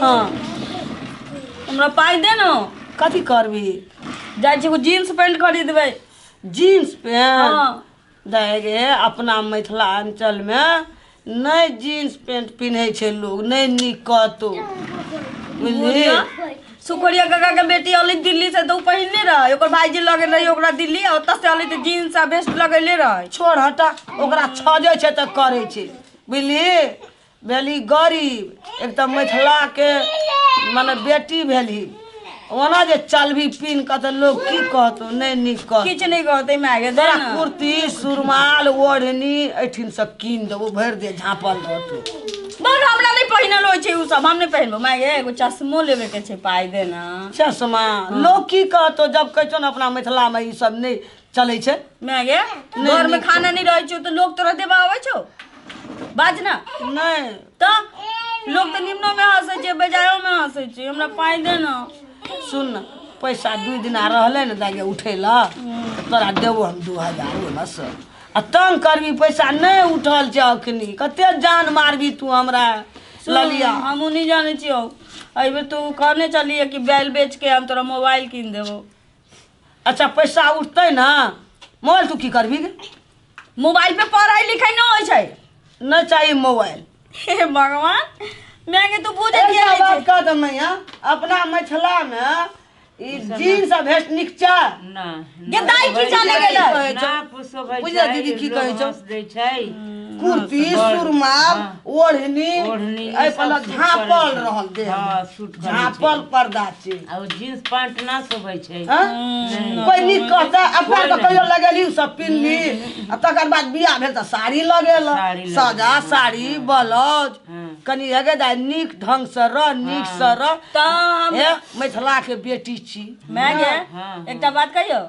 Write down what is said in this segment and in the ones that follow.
हाँ हमरा पाइ दे न। कथी करबी? जाइ छी एगो जींस पैंट खरीदबै। Jeans pant? हाँ। दाइ गे, अपना मिथिलांचल में नहि जींस पैंट पिन्है छै लोग, नहि नीक कहतौ, बुझली? सुखरिया काका के बेटी अली दिल्ली से तऽ उ पहिनने रहै, ओकर भाईजी लऽ गेल रही ओकरा दिल्ली, आ ओतऽ से अली तऽ जींस आ वेस्ट लगेले रहै। छोड़ हटा, ओकरा छजै छै तऽ करै छै, बुझली? भेली गरीब, एक तऽ मिथिलाके मने बेटी भेली, ओना जे चलबी पिन्ह कऽ तऽ लोग की कहतौ? नहि नीक कहतौ। किछु नहि कहतै माय गे, दे तोरा न। कुर्ती सुरमाल ओढ़नी एहिठिन से कीन देबो, भरि दे झाँपल रहतौ। बड़ हमरा नहि पहिनल होइ छै उ सब, हम नहि पहिनबो माय गे। एगो चश्मो लेबे के छै, पाइ दे न। चश्मा? लोग की कहतौ जब कहै छौ ने अपना मिथिला मे ई सब नहि चलै छै। माय गे, घर में खाना नहीं रहै छौ तऽ लोग तोरा देबा आबै छौ? बाज ना। नहि। तऽ लोग तऽ निम्नो में हंसै छै, बेजायो में हंसै छै। हमरा पाइ दे न। सुन न, पैसा 2 दिना रहलै ने दाइ उठै लए, तोरा देबो हम 2000 ओहिमे से। आ तंग करबी, पैसा नहि उठल छै अखनी, कते जान मारबी तू हमरा ललिया। हमहूँ नहि जानै छियौ। एहिबेर तू कहने चलिए कि बैल बेच के हम तोरा मोबाइल कीन देबो। अच्छा पैसा उठतै ने, मोबाइल तू की करबी गे? मोबाइल पे पढ़ाई लिखाई नहि होइ छै। नहि चाही मोबाइल। हे भगवान, मैं के तू बुझे एकटा किया नहि बात छै? कह दे मैया, अपना मिथिला मे ई जीन्स आ भेस्ट नीक छै? नहि। गे दाइ की जाने गेलै? कहै छौ? ना पुसबै बुझलियै छै, दीदी की लोग कहै छौ? हँस दै छै। कुर्ती बड़- सुरमाल हाँ। ओढ़नी ओढ़नी एहि ई पर सब सूट झाँपल करै छै। रहल देह हाँ, मे। सूट करै छै। झाँपल पर्दा छै। आ ओ जींस पैंट ना शोभै छै। हाँ? कोइ नीक कहतै? अपना तऽ कहियो लगेली ओ सब पिन्हली, आ तकर बाद बियाह भेल तऽ साड़ी लगेल, साड़ी लगेल, साजा साड़ी ब्लाउज। हाँ। कनि हेगे दाइ, नीक ढंग से रह, नीक से रह। तऽ हम हे मिथिला के बेटी छी। माय गे, हाँ, एकटा बात कहियौ?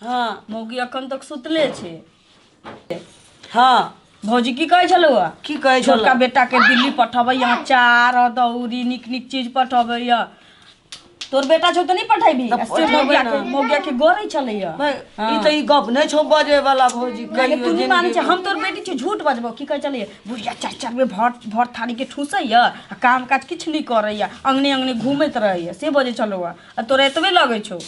हाँ। मौगी अखन तक सुतले छै। हाँ। भौजी की कहै छलौ? की कहै छोटका छलौ? बेटा के दिल्ली पठबै, अचार अदौरी नीक नीक चीज पठबै। तोर बेटा छौ तऽ नहि पठेबी? तऽ आ से पठेबै मौगिया ने। के मौगिया के गरै छलैया। भाइ, ई तऽ ई गप नहि छौ बजै वाला भौजी, माय गे, कहियो तू नहि मानै छै, जिंदगी हम तोर बेटी छी, झूठ बजबौ? की कहै छलैया बुढ़िया, चारि चारि बेर भर भर थारी के ठूसैया आ काम काज किछु नहि करैया, अंगने अंगने घूमैत रहैया, से बजै छलौ। आ तोरा एतबे लगै छौ?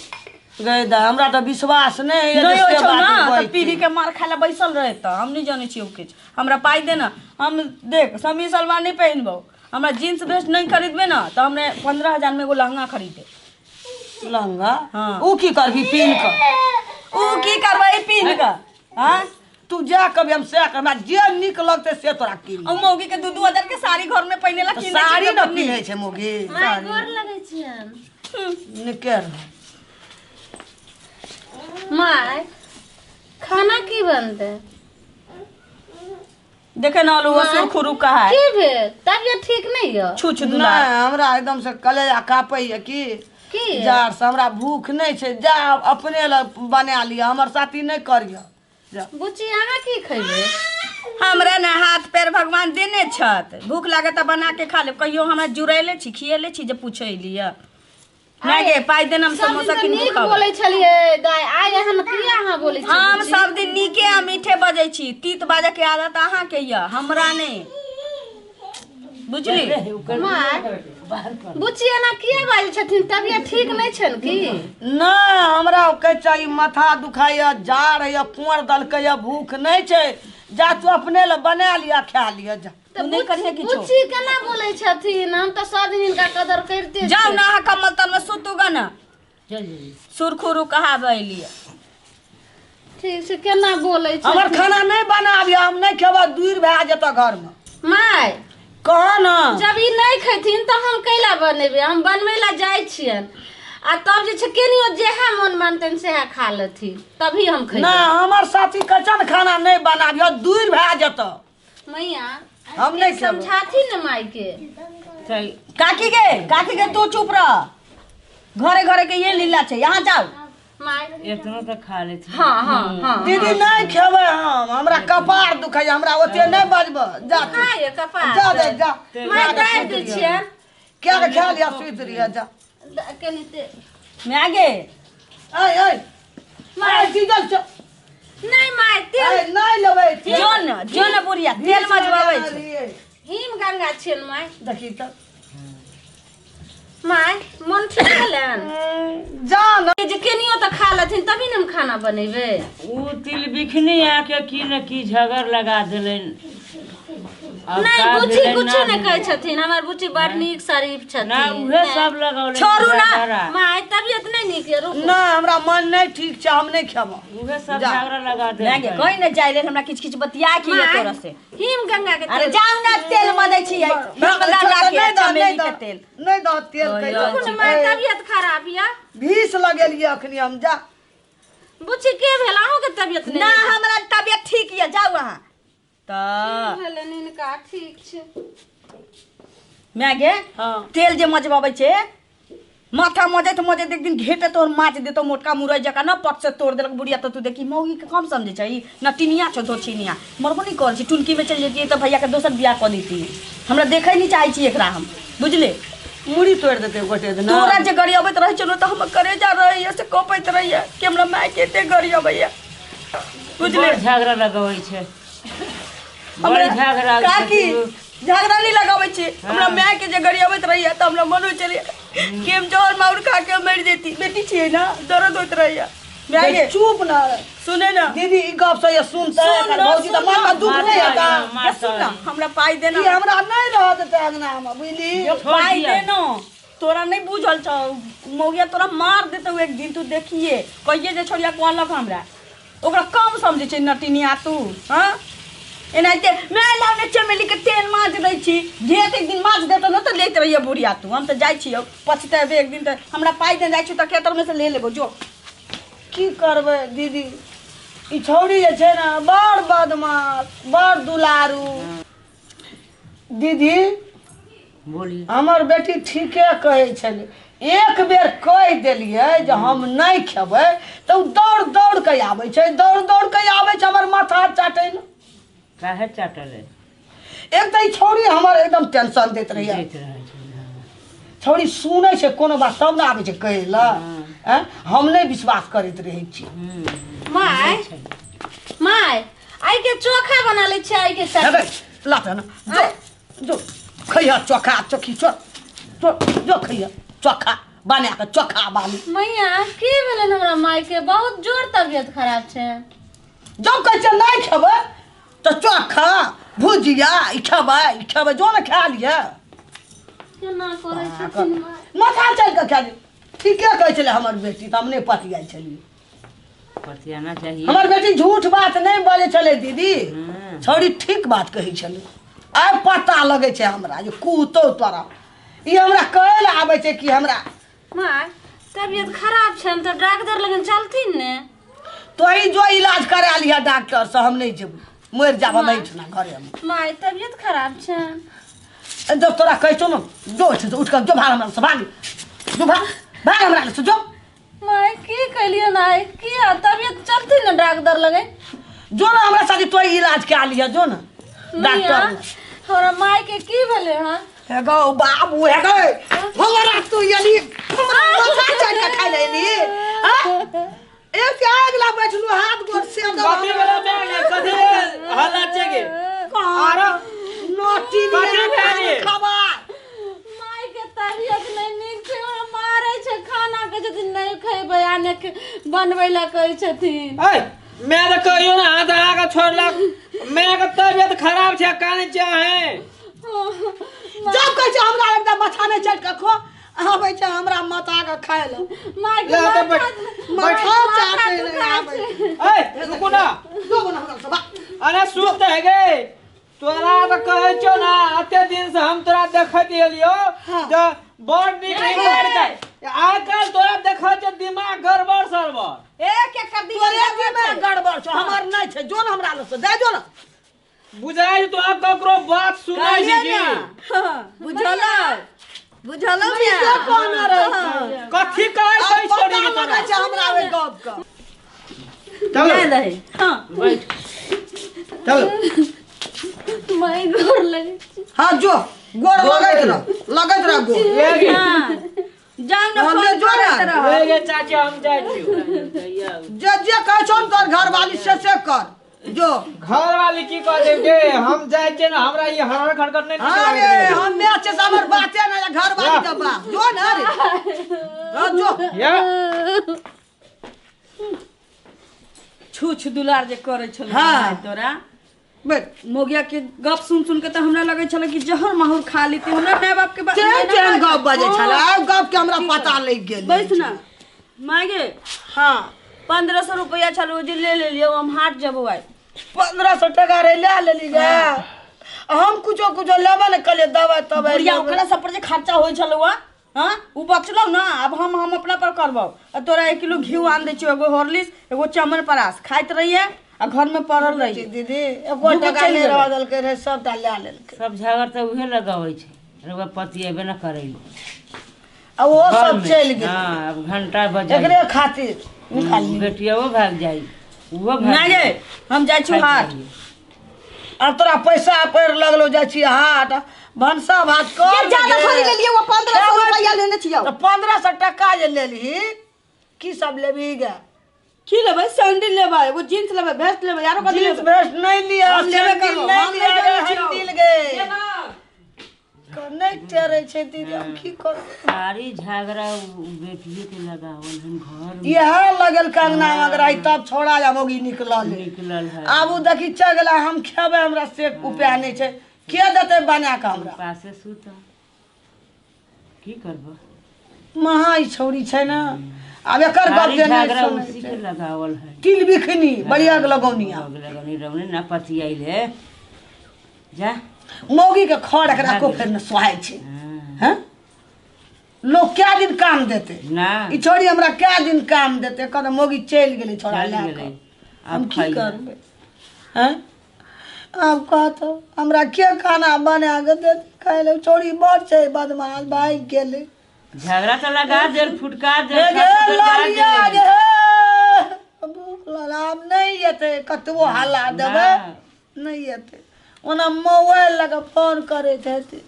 गै दाइ, हमरा तऽ विश्वास नहि होइए जे नहि होइ से छौ बात ना ओ तऽ बजतै। पीढ़ी के मार खाय लए बैसल रहै तऽ हम नहि जानै छियौ किछु। हमरा पाइ दे न। हम देख समीज सलवार नहि पहिनबौ, हमरा जींस वेस्ट नहि खरीदबे ने तऽ हमरा 15,000 मे एगो लहंगा खरीदे। लहंगा? हाँ। उ की करबी पिन्ह कऽ? उ की करबै पिन्ह कऽ? हाँ? तू जा कभी हम सएह करब, हमरा जे नीक लगतै से तोरा कीन आ मौगी के 2-2 हजार के साड़ी घर में पहिने ला देब। कीन दै छै साड़ी तऽ ने अपन पिन्है छै मौगी। माय, गोर लगै छियनि। नीके रह। माय, खाना की बनतै? देखे ना आलू सुरखुरु का है। की भेल? तबियत ठीक नहीं यऽ? छू छू दुला। नहि, हमरा एकदम से कलेजा काँपैया की की? जार से हमरा भूख नहि छै, जा अपने लए बना लिअ, हमर साथी नहि करिअ, जा। बुच्ची, अहाँ की खैबै? हमरा ने हाथ पैर भगवान देने छथि, भूख लागत तऽ बना के खा लेब। कहियो हमरा जुड़ैले छी, खियेले छी जे पूछै लिअ? नहि गे, पाइ देने हम सब दिन समोसा तऽ कीन के नीक खाब। बोलै छलियै दाइ, आइ एहन किया अहाँ बोलै छियै? हम बुच्ची? सब दिन नीके आ मीठे बजै छी, तीत बाजऽ के आदत अहाँके यऽ, हमरा नहि, बुझली? माय, बुच्ची एना किया बाजै छथिन? तबियत ठीक नहि छनि की? नहि, हमरा कहै छै ई माथा दुखाइए, जाड़ होइए, कुँवर देलकैए, भूख नहि छै, जा तू अपने लए बना लिअ, खा लिअ, जा। तऽ तू नहि करिहे किछो। बुच्ची केना बोलै छथिन? हम तऽ सब दिन हिनका कदर करिते जाउ छियै। ने अहाँ कम्बल तर में सुतू ग ने। चल जेबी। सुरखुरु कहाबै लिअ। ठीक छै, केना बोलै हमर छथिन? खाना नहि बनाबियऽ, हम नहि खेबऽ, दूर भए जेतऽ घरमे। माय, कह ने। जब ई नहि खैथिन तऽ हम कैला बनेबै? हम बनबै लए जाइ छियनि आ तब जे छै केनियो जेहा मोन मानतनि सेहा खा लेथिन, तभी हम खैबै। नहि, हमर साथी कहै छै ने खाना नहि बनाबियऽ, दूर भए जेतऽ। मैया, हम नहि खेबै। समझाथिन ने माय के। चल। काकी गे, काकी गे, तू चुप रह। घरे घरे के ये लीला छै, यहाँ जाउ। माय, एतनो तऽ खा लै छै। हाँ हाँ हाँ। दीदी, नहि खेबै हम, हमरा कपार दुखाइए, हमरा ओते नहि बजबऽ, जा तू। खाइए कपार। जा दे, जा। माय, दाबि दै छियनि। किया के खा लिअ, सुति रहिअ, जा। कनि ते माय गे। ऐ ऐ माय, डीजल छै। नहि माय, तेल ऐ, नहि लेबै तेल। जो ने, जो ने बुढ़िया तेल मजबाबै छै। हिम गंगा छियनि माय। देखी तऽ। माय मन ठीक भेलनि जान जे केनियो तऽ खा लेथिन तभी ने हम खाना बनेबै। उ तिल बिखनी आके की न की झगड़ लगा देलनि। आब नहि का बुच्ची भेलनि, कुछो ना नहि कहै भेलनि। छथिन, हमर बुच्ची बड़ नीक शरीफ छथिन। ना उहे सब लगौलनि छोड़ू ना। झगड़ा। माय तबियत नहि नीक यऽ, रुकू। नहि हमरा मन नहि ठीक छै, हम नहि खेबो। उहे सब जा। झगड़ा लगा माय गे देलकनि। कहीं ने जाय लेल हमरा किछ किछ बतिया के ये माय, तोरा से। हिम गंगा के अरे तेल। जाउ ना तेल मदै छियै, हिमगंगा के नहि दह, चमेली नहि के दह, तेल। नहि दह तेल ओए, कहि रुकू ने माय, तबियत खराब यऽ। भीस लगेलियै अखनी हम। जा बुच्ची के भेल अहूँके तबियत नहि ना नीक? हमरा तबियत ठीक यऽ, जाउ अहाँ। तऽ भेलनि हिनका ठीक छै। माय गे हँ। तेल जे मजबाबै छै माथा मजैत मजैत एक दिन घेटे तोहर माच देतौ मोटका मुरई जकाँ न पट से तोड़ देलक बुढ़िया। तऽ तू देखी मौगी के कम समझै छै न टिनिया छौ धोछिनिया मरबो नहि करै छी। टुनकी में चलि जैतियै तऽ भैया के दोसर बियाह कऽ दैतियै। हमरा देखै नहि चाहै छी एकरा हम, बुझले? मुड़ी तोड़ि देतै गोटे दिना। तोरा जे गड़ी अबैत रहै छौ ने तऽ हमर करेजा रहैया से कँपैत रहैया कि हमरा माय के एते गड़ी अबैया, बुझले? बड़ झगड़ा लगबै छै, बड़ हमरा झगड़ा काकी झगड़ा नहीं लगाबै छी। हमरा माय के जे गड़ी अबैत रहैया तऽ हमरा मन होइ छलैया कि हम जहर माउर खा के मरि जैती। बेटी छियै ना, दर्द होइत रहैया। माय गे चुप ना सुने ना दीदी, ई गप से ये सुनतै सुन एकर ना, भौजी तऽ सुन मन ना। मे दुख नहि हेतै। ये सुन ना, हमरा पाइ देना। ई हमरा नहि रहऽ देतै अंगना मे, बुझली? पाइ दिअ। देना, तोरा नहीं बुझल छौ मौगिया तोरा मार देतौ एक दिन, तू देखिए कहिए जे छोड़िया कहलक हमरा ओकरा कम समझै छै नटिनिया तू। हाँ एनाहिते मैं लाउने चमेली के तेल माज दै छी, घेत एक दिन माज देतौ न तऽ लैत रहिए बुढ़िया तू। हम तऽ जाइ छियौ पछतेबे एक दिन। तऽ हमरा पाइ देने जाइ छियौ तऽ खेतरमे से ले लेबो जो। की करबै दीदी, ई छौड़ी जे छै ने बड़ बदमाश, बड़ दुलारू। दीदी बोलिए। हमर बेटी ठीके कहै छलै, एक बेर कहि देलियै जे हम नहि खेबै तऽ ओ दौड़ दौड़ के आबै छै, दौड़ दौड़ के आबै छै हमर माथा चाटै लए। काहे चाटल है? एक तऽ ई छौड़ी हमर एकदम टेंशन दैत रहैया। दैत रहै छै, हँ। छौड़ी सुनै छै कोनो बात तब ने आबै छै कहै लए। आँय, हम नहि विश्वास करैत रहै छी। माय माय आइ के चोखा बना लै छियै, आइ के हे गै, लाते ने जो जो खैह चोखा चोखी, चो जो जो खैह चोखा बना कऽ चोखा बाली। मैया की भेलनि हमरा माय के? बहुत जोर तबियत खराब छै। जब कहै छियै नहि खेबै तऽ चोखा भुजिया ई खेबै ई खेबै, जो ने खा लिअ। केना करै छथिन माय? माथा चलि कऽ खा लिअ। ठीके कहै छलै हमर बेटी, तऽ हम नहि पतियाइ छलियै। पतियाना चाहिए। हमर बेटी झूठ बात नहि बजै छलै दीदी, छौड़ी ठीक बात कहै छलै। आइ पता लगै छै हमरा जे कुतौ तोरा ई हमरा कहै लए आबै छै कि हमरा माय तबियत खराब छनि तऽ डॉक्टर लगन चलथिन ने। तोही जो इलाज करा लिहऽ डॉक्टर से, हम नहि जेबै, मरि जाब हम एहिठिना घरेमे। माय तबियत खराब छनि। जब तोरा कहै छौ ने जो छै से उठि कऽ जो भाग हमरा से, भाग जो भाग, भाग हमरा से जो। माय की कहलियै आइ की तबियत चलथिन ने डॉक्टर लगे? जो ने हमरा साथे तोही इलाज करा लिहऽ जो ने डॉक्टर। हमरा माय के की भेलै हँ? हे गौ बाबू, हे गौ हमरा तू एली हमरा माथा चढ़ि कऽ खाइ लए एली। हँ? एक आग ला बैठलू हाथ गोर से कथी वाला बैग है? कथी हल्ला छै गे? आरो नोटी कथी भेलै? खबर माय के तबियत नहि नीक छै, हमरा मारै छै, खाना कहै छथिन नहि खेबै आ नहि बनबै लए कहै छथिन। ऐ मैं तऽ कहियो ने हाथ अहाँके छोड़लक, मैं के तबियत खराब छै कानै छै अहें। जब कहै छै हमरा एकदम माथा नहि चढ़ि कऽ खो, आबै छै हमरा माथा के खाइ लए। माय के ले तऽ माथा माथा चाटै लए दुखाइ आबै छै। ऐ रुकू ना। जो बना हमरा से बा। अरे सुन तऽ हे गे, तोरा तऽ कहै छौ ना एते दिन से हम तोरा देखैत एलियौ तऽ बड़ नीक नीक लड़का। आइ काल्हि तोरा देखै छै दिमाग गड़बड़ सड़बड़। ए के कर दी तोरे दिमाग गड़बड़ छौ, हमर नहि छै। जो ने हमरा लग से दे जो ने। बुझाइ तोरा ककरो बात सुनै छी की? बुझल बुझल कहने रहै कथी कहै छै पता छोड़ी के लगै तोरा? छै हमरा ओहि गप के। चलो हाँ बैठ चलो माय गोर लगै छै। हाँ जो गोर लगैत रह, लगैत रह गोर। ले गे जाउ ने हम फोन जो ने। करैत रह। ले गे चाची हम जाइ छियौ। जे जे कहै छौ ने तोहर घरवाली से से कर। जो घर वाली की कह दे गे हम जाइ छियै ने हमरा ई हरहर खड़खड़ नहि नीक अरे लागैत रहै। हम मैं छै हमर बाते ना घर वाली के बा जो ना रे हाँ, जो या छूछ दुलार जे करै छलै हाँ। तोरा बैठ मोगिया के गप सुन सुन के तऽ हमरा लगै छलै कि जहर माहुर खा लेती हमरा माय बाप के चैन चैन गप बजै छलै आब गप के हमरा पता लागि गेल बैस ना माय गे हाँ 1500 रुपया छल ओ जे ले लेलियो हम हाट जबो आइ 1500 टका रे ले लेली गे हम कुछो कुछो लेबे ने कहलियै दवाइ तवाइ बुढ़िया लेबै। ओकरा सब पर जे खर्चा होइ छलौ हाँ उ बचलौ ना अब हम अपना पर करबौ आ तोरा 1 किलो घी आन दै छियौ एगो हॉर्लिक्स एगो च्यवनप्राश खाइत रहिए आ घर में पड़ल रहिए दीदी एको दूगो टका चलि नहि गेलै। रह देलकै रहे सबटा लए लेलकै सब झगड़ तऽ उहे लगाबै छै रउआ पति अयबे न करै आ ओहो सब चलि गेलै हाँ अब घंटा बजे एकरे खातिर निकालली बेटियो भाग जाई उहो भाग ना गे हम जाइ छी हाट आब तोरा पैसा पड़ि लगलो जाइ छी हाट भनसा भात कर ये ज्यादा गे। थोड़ी लेलियै वो 1500 रुपया लेने छियौ तऽ 1500 टका जे लेलही की सब लेबही गे की लेबै सैंडल लेबै एगो जींस लेबै वेस्ट लेबै आरो कथी जींस लेबै वेस्ट नहि लिअ हम लेबे सैंडल करबौ, नहि हम लिअ नहि गे जानै छियौ। हैंडल गे नहि टेरै छै दीदी हम की करबै सारी झगड़ा उ बेटिए के लगावल हन घर में इएह लगल कंगना मगरा तब छोड़ा जा मोगी निकलल निकलल है आब उ देखी चल गेला हम खेबै हमरा से उपाय नहि छै के देतै बना कऽ हमरा पासे सुत की करबो महा ई छौड़ी छै ने आब एकर गप सारी जे नहि झगड़ा सुनै उसी छै। के लगावल है तिल बिखनी बढ़िया के लगौनिया लगनी रौने ना पति आइल है जा मौगी के खड़ एकरा को फेर ने सोहाय छै हाँ। हैं लोग क्या दिन काम देते ना ई छोड़ी हमरा क्या दिन काम देते कहते मौगी चलि गेलै छोड़ा चलि लए गेलै। कऽ आब हम की खाइहे। करबै हैं आब कहत हमरा के खाना बना कऽ देत खाय लए छोड़ी बड़ छै बदमाश भागि गेलै झगड़ा तो लगा देल फुटका देल हे गे सब लगा लालिया देल। गे हे भूख लागल आब नहि एतै कतबो हल्ला देबै ना। नहि एतै ओना मोबाइल लऽ कऽ फोन करैत हेतै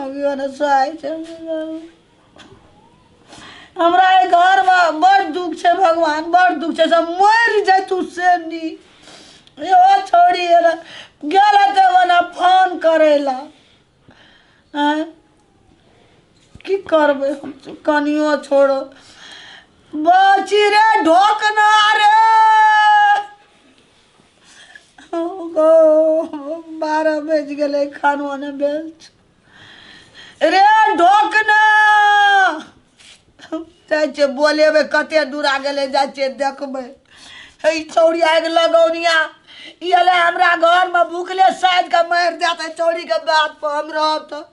अभियो ने सोहाइ छै हमरा एहि घरमे बड़ दुख छै भगवान बड़ दुख छै सब मरि जैतु से नी इहो छोड़ी गेल हेतै ओना फोन करै लए आँय की करबै हम कनियो छोड़ो बची रे ढोकना रे गो 12 बजि गेलै खानो नहि भेल छै। रे ढोकना जाइ छियै बोलेबै कते दूरा गेलै जाइ छियै देखबै हे ई छौड़ी आगि लगौनिया ई एलै हमरा घरमे भुखले साजि कऽ मारि देतै छौड़ीके बात पर हम रहब तऽ।